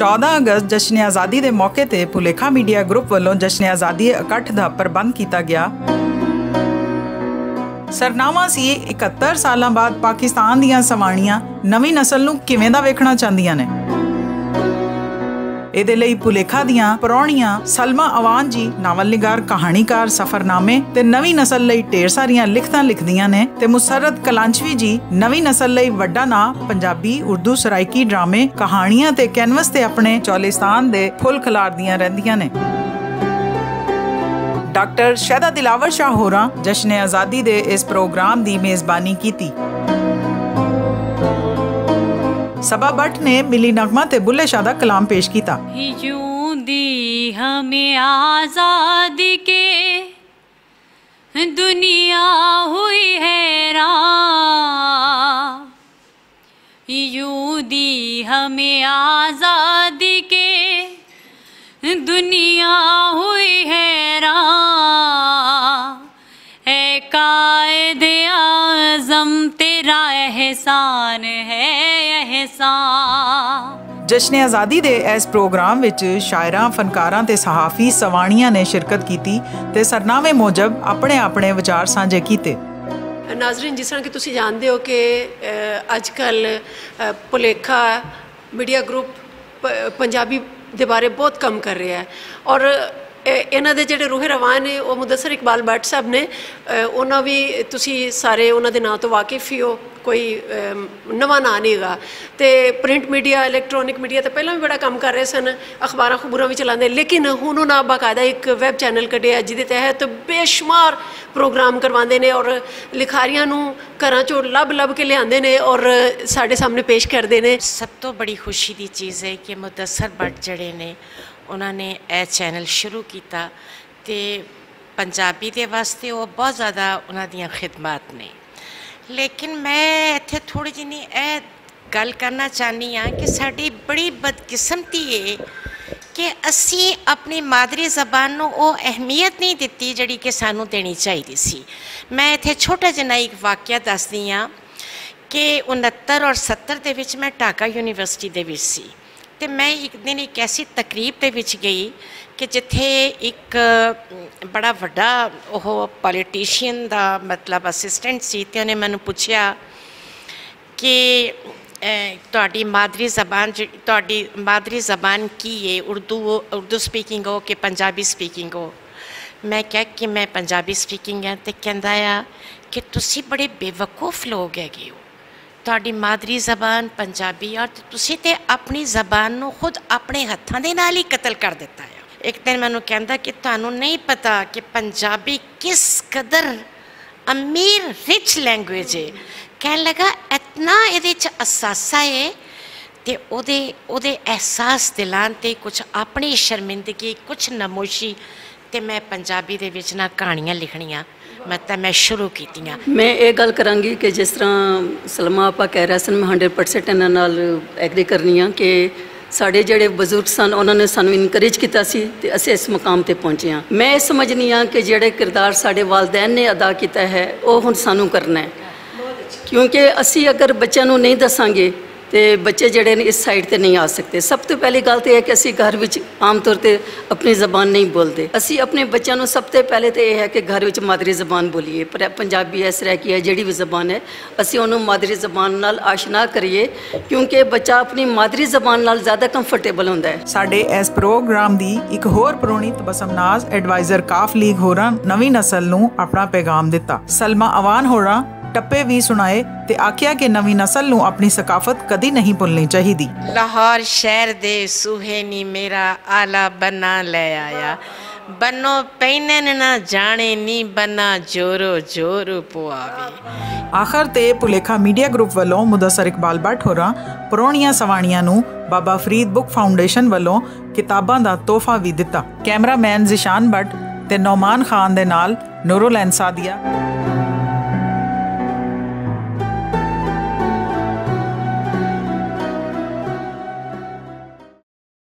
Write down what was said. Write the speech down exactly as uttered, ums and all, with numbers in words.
چودہ اگست جشن آزادی دے موقع تے پلیکھا میڈیا گروپ ولوں جشن آزادی اکٹھ دا پربند کیتا گیا۔ سرناواں سی اکہتر سالاں بعد پاکستان دیاں سوانیاں نویں نسل نوں کیویں دا ویکھنا چاہندیاں نیں؟ ایہدے لئی پلیکھا دیاں پراہنیاں سلما اوان جی ناول نگار، کہانیکار، سفرنامے تے نویں نسل لئی ڈھیر ساریاں لکھتاں لکھدیاں نیں تے مسرت کلانچوی جی نویں نسل لئی وڈا ناں پنجابی، اردو، سرائیکی ڈرامے، کہانیاں تے کینوس تے اپنے چولستان دے پھل کھلاردیاں رہندیاں نیں۔ ڈاکٹر شہدا دلاور شاہ ہوراں جشن آزادی دے اس پروگرام دی میزبانی کیتی۔ سبا بٹ نے ملی نغمہ تے بلے شاہ دا کلام پیش کیتا۔ یوں دی ہمیں آزادی کے دنیا ہوئی حیران، یوں دی ہمیں آزادی کے دنیا ہوئی حیران۔ اے قائد اعظم، تیرا احسان ہے، احسان۔ جشن آزادی دے اس پروگرام وچ شاعراں، فنکاراں تے صحافی سوانیاں نے شرکت کیتی تے سرنامے موجب اپنے اپنے وچار سانجھے کیتے۔ ناظرین، جس طرح کہ تسی جانتے ہو کہ اج کل پلیکھا میڈیا گروپ پنجابی دے بارے بہت کم کر رہیا ہے، اور انہاں دے جیہڑے روح روان نے او مدثر اقبال بٹ صاحب نے۔ انہاں وی، تسی سارے انہاں دے ناں توں واقف ہی ہو، کوئی نواں ناں نہیں گا۔ تے پرنٹ میڈیا، الیکٹرانک میڈیا تے پہلاں وی بڑا کم کر رہے سن، اخباراں خبراں وی چلاندے، لیکن ہن انہاں باقاعدہ اک ویب چینل کڈیا جس دے تحت بے شمار پروگرام کرواندے نے اور لکھاریاں نوں گھراں چوں لب لب کے لیاندے نے اور ساڈے سامنے پیش کردے نے۔ سب توں بڑی خوشی دی چیز ہے کہ مدثر بٹ جڑے نے، انہاں نے اے چینل شروع کیتا تے پنجابی دے واسطے او بہت زیادہ انہاں دیاں خدمات نے۔ لیکن میں اتھے تھوڑی جنی اے گل کرنا چاہنی ہاں کہ ساڈی بڑی بدقسمتی ہے کہ اسی اپنی مادری زبان نوں او اہمیت نہیں دتی جڑی کہ سانوں دینی چاہیدی سی۔ میں اتھے چھوٹا جنا ایک واقعہ دسدی ہاں کہ انہتر اور ستر دے وچ میں ڈھاکہ یونیورسٹی دے وچ سی، تے میں ایک دن ایک ایسی تقریب دے وچ گئی کہ جتھے ایک بڑا وڈا او پولیٹیشین دا مطلب اسسٹنٹ سی، تے انہیں مینوں پوچھیا کہ تہاڈی مادری زبان جڑی تہاڈی مادری زبان کی ہے؟ اردو اردو سپیکنگ ہو کہ پنجابی سپیکنگ ہو؟ میں کہا کہ میں پنجابی سپیکنگ ہے۔ تے کہندا آ کہ تسی بڑے بے وقوف لوگ ہے گئے ہو، تہاڈی مادری زبان پنجابی اور تسی تے اپنی زبان نوں خود اپنے ہتھاں دے نال ہی قتل کر دتا ہے۔ ایک دن مینوں کہندا کہ تہانوں نہیں پتا کہ پنجابی کس قدر امیر رچ لینگویج ہے۔ کہن لگا، اتنا ایدے چ اثاثہ ہے۔ تے اودے اودے احساس دلان تے کچھ اپنی شرمندگی، کچھ نموشی تے میں پنجابی دے وچ نہ کہانیاں لکھنیاں۔ مطلب میں شروع کیتیاں۔ میں ایہہ گل کراں گی کہ جس طرح سلمہ آپا کہہ رہا سن میں ہنڈریڈ پرسنٹ انہاں نال ایگری کرنی آں کہ ساڈے جیہڑے بزرگ سن انہاں نے سانوں انکریج کیتا سی تے اسیں اس مقام تے پہنچے آں۔ میں ایہہ سمجھنی آں کہ جیہڑے کردار ساڈے والدین نے ادا کیتا ہے او ہن سانوں کرنا ہے، کیونکہ اسیں اگر بچیاں نوں نہیں دساں گے تے بچے جیہڑے نے اس سائیڈ تے نہیں آ سکتے۔ سب توں پہلی گل تے ایہہ کہ اسیں گھر وچ عام طور تے اپنی زبان نہیں بولدے۔ اسیں اپنے بچیاں نوں سب توں پہلے تے ایہہ کہ گھر وچ مادری زبان بولیے، پر پنجابی ایس رہکی ہے جیہڑی وی زبان ہے، اسیں انہوں مادری زبان نال آشنا کریے، کیونکہ بچہ اپنی مادری زبان نال زیادہ کمفرٹیبل ہوندا ہے۔ ساڈے ایس پروگرام دی اک ہور پرونی تبسم ناز ایڈوائزر کاف لیگ ہوراں نویں نسل نوں اپنا پیغام دتا۔ سلمہ اوان ہوراں ٹپے وی سنائے تے آکھیا کہ نویں نسل نوں اپنی ثقافت کدی نہیں بھلنی چاہیدی۔ لاہور شہر دے سوہے نی میرا آلا بنا لے آیا۔ بنو پینن نہ جانے نی بنا جورو جورو پواوے۔ آخر تے پلیکھا میڈیا گروپ ولوں مدثر اقبال بٹ ہوراں پرونیاں سوانیاں نوں بابا فرید بک فاؤنڈیشن ولوں کتاباں دا تحفہ وی دتا۔ کیمرہ مین ذیشان بٹ تے نعمان خان دے نال نورو لینسادیا۔